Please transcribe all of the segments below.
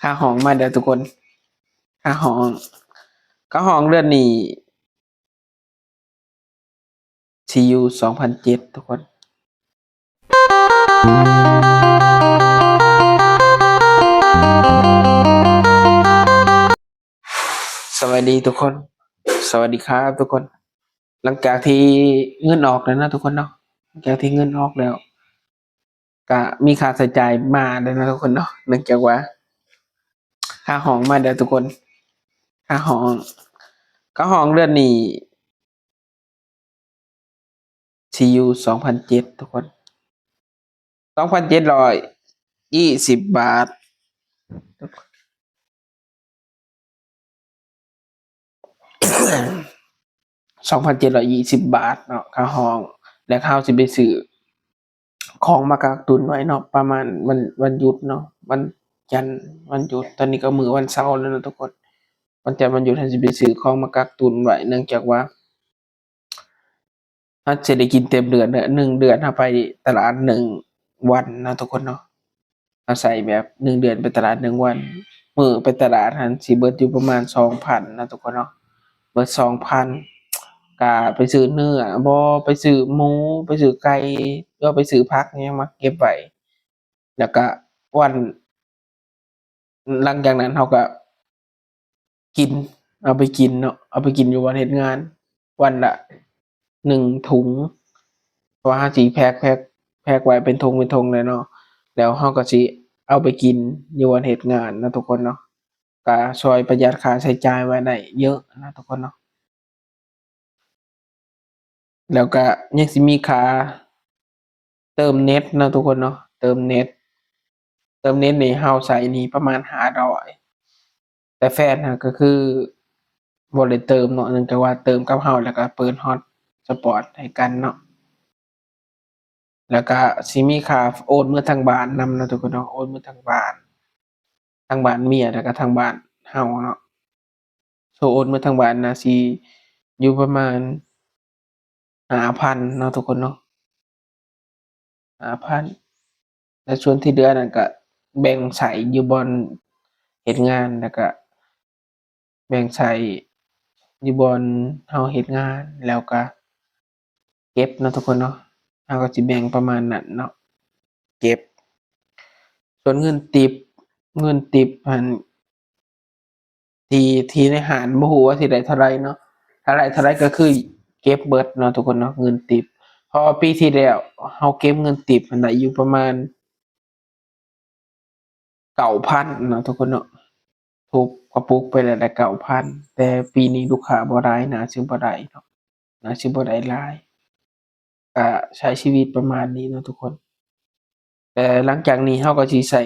ຄ່າຫ້ອງມາແລ້ວທຸກຄົນ ຄ່າຫ້ອງ ຄ່າຫ້ອງເດືອນນີ້ຊິຢູ່ສອງພັນເຈັດທຸກຄົນ. ສະບາຍດີທຸກຄົນ ສະຫວັດດີຄັບທຸກຄົນ. ຫຼັງຈາກທີ່ເງິນອອກແລ້ວເນາະທຸກຄົນເນາະ ຫຼັງຈາກທີ່ເງິນອອກແລ້ວ ກະມີຄ່າໃຊ້ຈ່າຍມາແລ້ວເນາະທຸກຄົນເນາະ ເນື່ອງຈາກວ່າຄ່າຫ້ອງມາແລ້ວທຸກຄົນ ຄ່າຫ້ອງ ຄ່າຫ້ອງເດືອນນີ້ຊິຢູ່ສອງພັນເຈັດທຸກຄົນ ສອງພັນເຈັດຮ້ອຍຍີ່ສິບບາດ. ສອງພັນເຈັດຮ້ອຍຍີ່ສິບບາດເນາະ ຄ່າຫ້ອງ ແລ້ວເຮົາຊິໄປຊື້ຂອງມາກັກຕຸນໄວ້ເນາະ ປະມານວັນ ວັນຢຸດເນາະ ວັນຈັນ ວັນຢຸດ ຕອນນີ້ກໍມື້ວັນເສົາແລ້ວເນາະທຸກຄົນ ວັນຈັນ ວັນຢຸດ ເຮົາຊິໄປຊື້ຂອງມາກັກຕຸນໄວ້ ເນື່ອງຈາກວ່າ ເຮົາຈະໄດ້ກິນເຕັມເດືອນເນາະ ໜຶ່ງເດືອນເຮົາໄປຕະຫຼາດໜຶ່ງວັນເນາະທຸກຄົນເນາະ ເຮົາໃຊ້ແບບໜຶ່ງເດືອນໄປຕະຫຼາດໜຶ່ງວັນ ມື້ໄປຕະຫຼາດຫັ້ນຊິເບິດຢູ່ປະມານສອງພັນເນາະທຸກຄົນເນາະ ເບິດສອງພັນ ກະໄປຊື້ເນື້ອບໍ ໄປຊື້ໝູ ໄປຊື້ໄກ່ ຫຼືວ່າໄປຊື້ຜັກຫຍັງມາເກັບໄວ້ ແລ້ວກະວັນ ຫຼັງຈາກນັ້ນເຮົາກະກິນ ເອົາໄປກິນເນາະ ເອົາໄປກິນຢູ່ບ່ອນເຮັດງານ ວັນລະໜຶ່ງຖົງ ເພາະວ່າເຮົາຊິແພັກ ແພັກ ແພັກໄວ້ເປັນຖົງເປັນຖົງແລ້ວເນາະ ແລ້ວເຮົາກະຊິເອົາໄປກິນຢູ່ບ່ອນເຮັດງານເນາະທຸກຄົນເນາະ ກະຊ່ວຍປະຢັດຄ່າໃຊ້ຈ່າຍໄວ້ໄດ້ເຍອະເນາະທຸກຄົນເນາະ. ແລ້ວກະຍັງຊິມີຄ່າເຕີມເນັດເນາະທຸກຄົນເນາະ ເຕີມເນັດ ເຕີມເນັດນີ້ເຮົາໃຊ້ນີ້ປະມານຫ້າຮ້ອຍ ແຕ່ແຟນຫັ້ນກໍຄືບໍ່ໄດ້ເຕີມເນາະ ເນື່ອງຈາກວ່າເຕີມກັບເຮົາ ແລ້ວກໍເປີດຮອດສະປອດໃຫ້ກັນເນາະ. ແລ້ວກະຊິມີຄ່າໂອນເມືອທາງບ້ານນຳເນາະທຸກຄົນເນາະ ໂອນເມືອທາງບ້ານ ທາງບ້ານເມຍ ແລ້ວກະທາງບ້ານເຮົາເນາະ ໂອນເມືອທາງບ້ານນະ ຊິຢູ່ປະມານຫ້າພັນເນາະທຸກຄົນເນາະ ຫ້າພັນ ແລະ ສ່ວນທີ່ເຫຼືອນັ້ນກະແບ່ງໃຊ້ຢູ່ບ່ອນເຮັດງານ ແລ້ວກະ ແບ່ງໃຊ້ຢູ່ບ່ອນເຮົາເຮັດງານ ແລ້ວກະເກັບເນາະທຸກຄົນເນາະ ເຮົາກໍຊິແບ່ງປະມານນັ້ນເນາະ ເກັບ. ສ່ວນເງິນຕິບ ເງິນຕິບຫັ້ນ ທີ່ ທີ່ໃນຮ້ານບໍ່ຮູ້ວ່າຊິໄດ້ເທົ່າໃດເນາະ ຖ້າໄດ້ເທົ່າໃດກໍຄືເກັບເບິດເນາະທຸກຄົນເນາະ ເງິນຕິບ ເພາະວ່າປີທີ່ແລ້ວເຮົາເກັບເງິນຕິບຫັ້ນໄດ້ຢູ່ປະມານ ເກົ້າພັນເນາະທຸກຄົນເນາະ ທຸບກະປຸກໄປແລ້ວໄດ້ເກົ້າພັນ ແຕ່ປີນີ້ລູກຄ້າບໍ່ຫຼາຍ ໜ້າຊິບໍ່ໄດ້ເນາະ ໜ້າຊິບໍ່ໄດ້ຫຼາຍ ກະໃຊ້ຊີວິດປະມານນີ້ເນາະທຸກຄົນ. ແຕ່ຫຼັງຈາກນີ້ເຮົາກໍຊິໃຊ້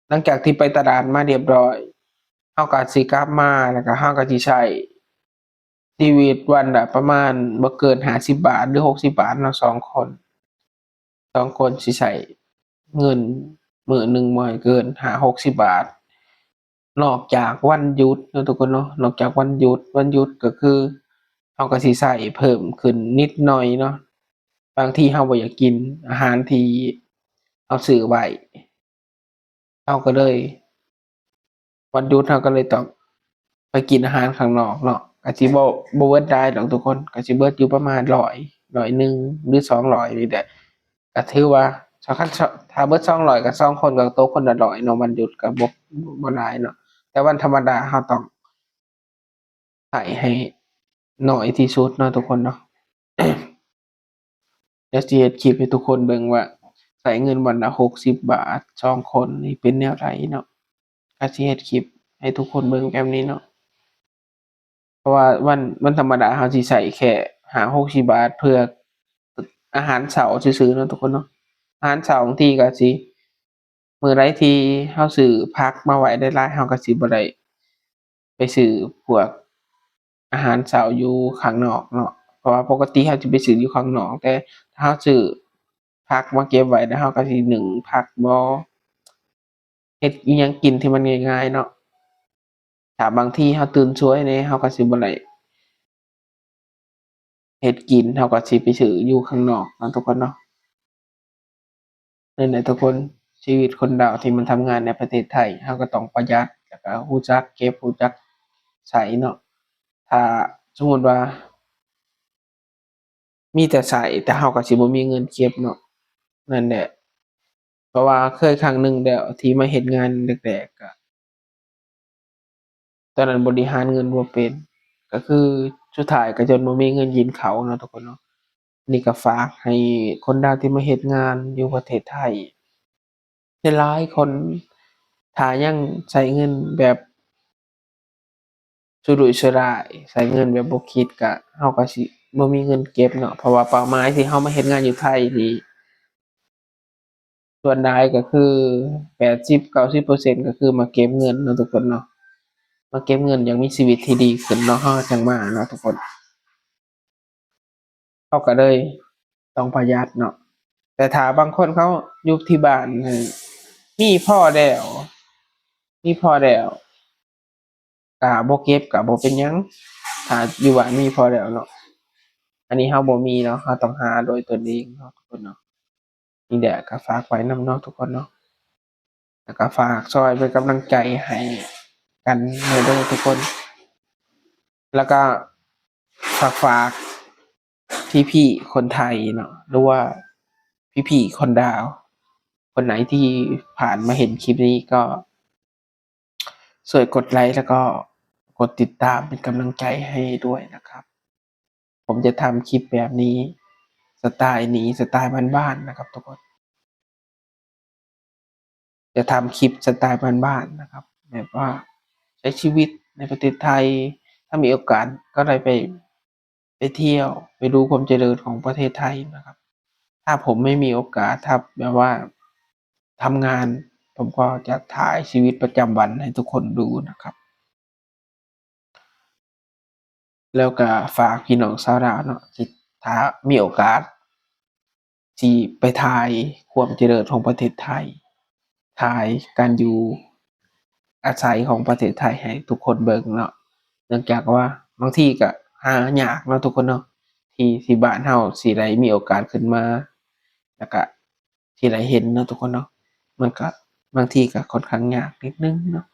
ຫຼັງຈາກທີ່ໄປຕະຫຼາດມາຮຽບຮ້ອຍ ເຮົາກໍຊິກັບມາ ແລ້ວກໍເຮົາກໍຊິໃຊ້ ຊີວິດວັນລະປະມານບໍ່ເກີນຫ້າສິບບາດ ຫຼື ຫົກສິບບາດເນາະ ສອງຄົນ ສອງຄົນຊິໃຊ້ເງິນມື້ໜຶ່ງບໍ່ໃຫ້ເກີນຫ້າຫົກສິບບາດ ນອກຈາກວັນຢຸດເນາະທຸກຄົນເນາະ ນອກຈາກວັນຢຸດ ວັນຢຸດກໍຄືເຮົາກໍຊິໃຊ້ເພີ່ມຂຶ້ນນິດໜ້ອຍເນາະ ບາງທີເຮົາບໍ່ຢາກກິນອາຫານທີ່ເຮົາຊື້ໄວ້ ເຮົາກໍເລີຍ ວັນຢຸດເຮົາກໍເລີຍຕ້ອງໄປກິນອາຫານຂ້າງນອກເນາະ ກໍຊິບໍ່ ບໍ່ເບິດຫຼາຍດອກທຸກຄົນ ກໍຊິເບິດຢູ່ປະມານຮ້ອຍ ຮ້ອຍໜຶ່ງ ຫຼື ສອງຮ້ອຍນີ້ແຫຼະ ກໍຖືວ່າ ຖ້າເບິດສອງຮ້ອຍ ກໍສອງຄົນກໍຕົກຄົນລະຮ້ອຍເນາະ ວັນຢຸດກໍບໍ່ ບໍ່ຫຼາຍເນາະ ແຕ່ວັນທຳມະດາເຮົາຕ້ອງ ໃຊ້ໃຫ້ໜ້ອຍທີ່ສຸດເນາະທຸກຄົນເນາະ. ດຽວຊິເຮັດຄລິບໃຫ້ທຸກຄົນເບິ່ງວ່າ ໃຊ້ເງິນວັນລະຫົກສິບບາດ ສອງຄົນນີ້ເປັນແນວໃດເນາະ ກໍຊິເຮັດຄລິບໃຫ້ທຸກຄົນເບິ່ງແບບນີ້ເນາະ ເພາະວ່າວັນ ວັນທຳມະດາເຮົາຊິໃຊ້ແຄ່ຫ້າຫົກສິບບາດ ເພື່ອອາຫານເຊົ້າຊື່ໆເນາະທຸກຄົນເນາະ ອາຫານເຊົ້າບາງທີກໍຊິ ມື້ໃດທີ່ເຮົາຊື້ຜັກມາໄວ້ຫຼາຍໆ ເຮົາກໍຊິບໍ່ໄດ້ໄປຊື້ພວກອາຫານເຊົ້າຢູ່ຂ້າງນອກເນາະ ເພາະວ່າປົກກະຕິເຮົາຊິໄປຊື້ຢູ່ຂ້າງນອກ ແຕ່ຖ້າເຮົາຊື້ຜັກມາເກັບໄວ້ ແລ້ວເຮົາກໍຊິໜຶ້ງຜັກບໍ ເຮັດອີ່ຫຍັງກິນທີ່ມັນງ່າຍໆເນາະ ຖ້າບາງທີເຮົາຕື່ນສວຍແດ່ ເຮົາກໍຊິບໍ່ໄດ້ ເຮັດກິນ ເຮົາກໍຊິໄປຊື້ຢູ່ຂ້າງນອກເນາະທຸກຄົນເນາະ. ນັ້ນແຫຼະທຸກຄົນ ຊີວິດຄົນລາວທີ່ມາທຳງານໃນປະເທດໄທ ເຮົາກໍຕ້ອງປະຢັດ ແລ້ວກໍຮູ້ຈັກເກັບ ຮູ້ຈັກໃຊ້ເນາະ. ຖ້າສົມມຸດວ່າ ມີແຕ່ໃຊ້ ແຕ່ເຮົາກໍຊິບໍ່ມີເງິນເກັບເນາະ. ນັ້ນແຫຼະ ເພາະວ່າເຄີຍຄັ້ງໜຶ່ງແລ້ວ ທີ່ມາເຮັດງານແລກໆ ກໍ ຕອນນັ້ນບໍລິຫານເງິນບໍ່ເປັນ ກໍຄືສຸດທ້າຍກໍຈົນບໍ່ມີເງິນກິນເຂົ້າເນາະທຸກຄົນເນາະ. ນີ້ກໍຝາກໃຫ້ຄົນລາວທີ່ມາເຮັດງານຢູ່ປະເທດໄທຫຼາຍໆຄົນ ຖ້າຍັງໃຊ້ເງິນແບບສຸລຸຍສຸລາຍ ໃຊ້ເງິນແບບບໍ່ຄິດ ກະ ເຮົາກໍຊິບໍ່ມີເງິນເກັບເນາະ. ເພາະວ່າເປົ້າໝາຍທີ່ເຮົາມາເຮັດງານຢູ່ໄທນີ້ ສ່ວນຫຼາຍກໍຄືແປດສິບເກົ້າສິບເປີເຊັນ ກໍຄືມາເກັບເງິນເນາະທຸກຄົນເນາະ, ມາເກັບເງິນ ຢາກມີຊີວິດທີ່ດີຂຶ້ນເນາະ ເຮົາຈັ່ງມາເນາະທຸກຄົນ. ເຮົາກໍເລີຍຕ້ອງປະຢັດເນາະ. ແຕ່ຖ້າບາງຄົນເຂົາຢູ່ທີ່ບ້ານນີ້ ມີພໍແລ້ວ ມີພໍແລ້ວ ກະບໍ່ເກັບກະບໍ່ເປັນຫຍັງ ຖ້າຢູ່ບ້ານມີພໍແລ້ວເນາະ. ອັນນີ້ເຮົາບໍ່ມີເນາະ ເຮົາຕ້ອງຫາດ້ວຍຕົນເອງເນາະທຸກຄົນເນາະ. ນີ້ແຫຼະ ກະຝາກໄວ້ນຳເນາະທຸກຄົນເນາະ ແລ້ວກະຝາກຊ່ອຍເປັນກຳລັງໃຈໃຫ້ກັນແດ່ເດີທຸກຄົນ. ແລ້ວກະຝາກ ຝາກພີ່ໆຄົນໄທເນາະ ຫຼືວ່າພີ່ໆຄົນລາວ ຄົນໃດທີ່ຜ່ານມາເຫັນຄລິບນີ້ກໍ ຊ່ວຍກົດໄລ ແລ້ວກໍກົດຕິດຕາມເປັນກຳລັງໃຈໃຫ້ດ້ວຍນະຄັບ. ຜົມຈະທຳຄລິບແບບນີ້ ສະໄຕລ໌ນີ້ ສະໄຕລ໌ບ້ານໆນະຄັບທຸກຄົນ. ຈະທຳຄລິບສະໄຕລ໌ບ້ານໆນະຄັບ ແບບວ່າໃຊ້ຊີວິດໃນປະເທດໄທ. ຖ້າມີໂອກາດກໍໄດ້ໄປ ໄປທ່ຽວ ໄປດູຄວາມຈະເລີນຂອງປະເທດໄທນະຄັບ. ຖ້າຜົມໄມ່ມີໂອກາດ ຖ້າແບບວ່າທຳງານ ຜົມກໍຈະຖ່າຍຊີວິດປະຈຳວັນໃຫ້ທຸກຄົນດູນະຄັບ. ແລ້ວກະຝາກພີ່ນ້ອງຊາວລາວເນາະ ທີ່ຖ້າມີໂອກາດ ຊິໄປຖ່າຍຄວາມຈະເລີນຂອງປະເທດໄທ, ຖ່າຍການຢູ່ອາໄສຂອງປະເທດໄທໃຫ້ທຸກຄົນເບິ່ງເນາະ. ເນື່ອງຈາກວ່າບາງທີກະຫາຍາກເນາະທຸກຄົນເນາະ ທີ່ ທີ່ບ້ານເຮົາຊິໄດ້ມີໂອກາດຂຶ້ນມາ ແລ້ວກະຊິໄດ້ເຫັນເນາະທຸກຄົນເນາະ. ມັນກະ ບາງທີກະຂ້ອນຂ້າງຍາກນິດໜຶ່ງເນາະ.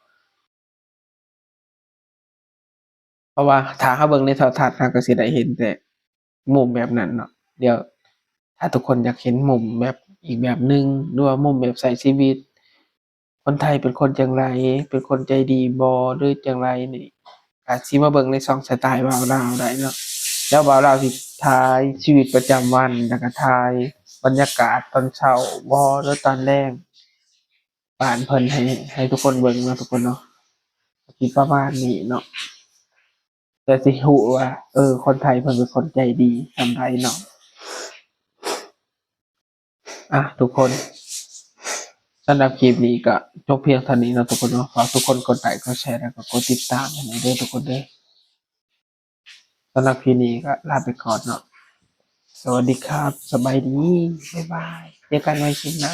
ເພາະວ່າຖ້າເຮົາເບິ່ງໃນໂທລະທັດ ເຮົາກໍຊິໄດ້ເຫັນແຕ່ມຸມແບບນັ້ນເນາະ. ດຽວຖ້າທຸກຄົນຢາກເຫັນມຸມແບບອີກແບບໜຶ່ງ ຫຼືວ່າມຸມແບບໃຊ້ຊີວິດ ຄົນໄທເປັນຄົນຈັ່ງໃດ ເປັນຄົນໃຈດີບໍ່ ຫຼືຈັ່ງໃດນີ້ ກໍຊິມາເບິ່ງໃນຊ່ອງສະໄຕລ໌ບ່າວລາວໄດ້ເນາະ. ແລ້ວບ່າວລາວຊິຖ່າຍຊີວິດປະຈຳວັນ ແລ້ວກໍຖ່າຍບັນຍາກາດຕອນເຊົ້າບໍ່ ຫຼືຕອນແລງ ບ້ານເພິ່ນໃຫ້ ໃຫ້ທຸກຄົນເບິ່ງເນາະທຸກຄົນເນາະ. ກໍຊິປະມານນີ້ເນາະ ແຕ່ຊິຮູ້ວ່າ ເອີ ຄົນໄທເພິ່ນເປັນຄົນໃຈດີສ່ຳໃດເນາະ. ອ່ະ ທຸກຄົນ ສຳລັບຄລິບນີ້ກໍຈົບພຽງເທົ່ານີ້ເນາະທຸກຄົນເນາະ. ຝາກທຸກຄົນກົດໄລ ກົດແຊ ແລ້ວກໍກົດຕິດຕາມໃຫ້ແດ່ເດີທຸກຄົນເດີ. ສຳລັບຄລິບນີ້ກໍລາໄປກ່ອນເນາະ. ສະຫວັດດີຄັບ ສະບາຍດີ ບາຍບາຍ ເຈີກັນໃໝ່ຄລິບໜ້າ.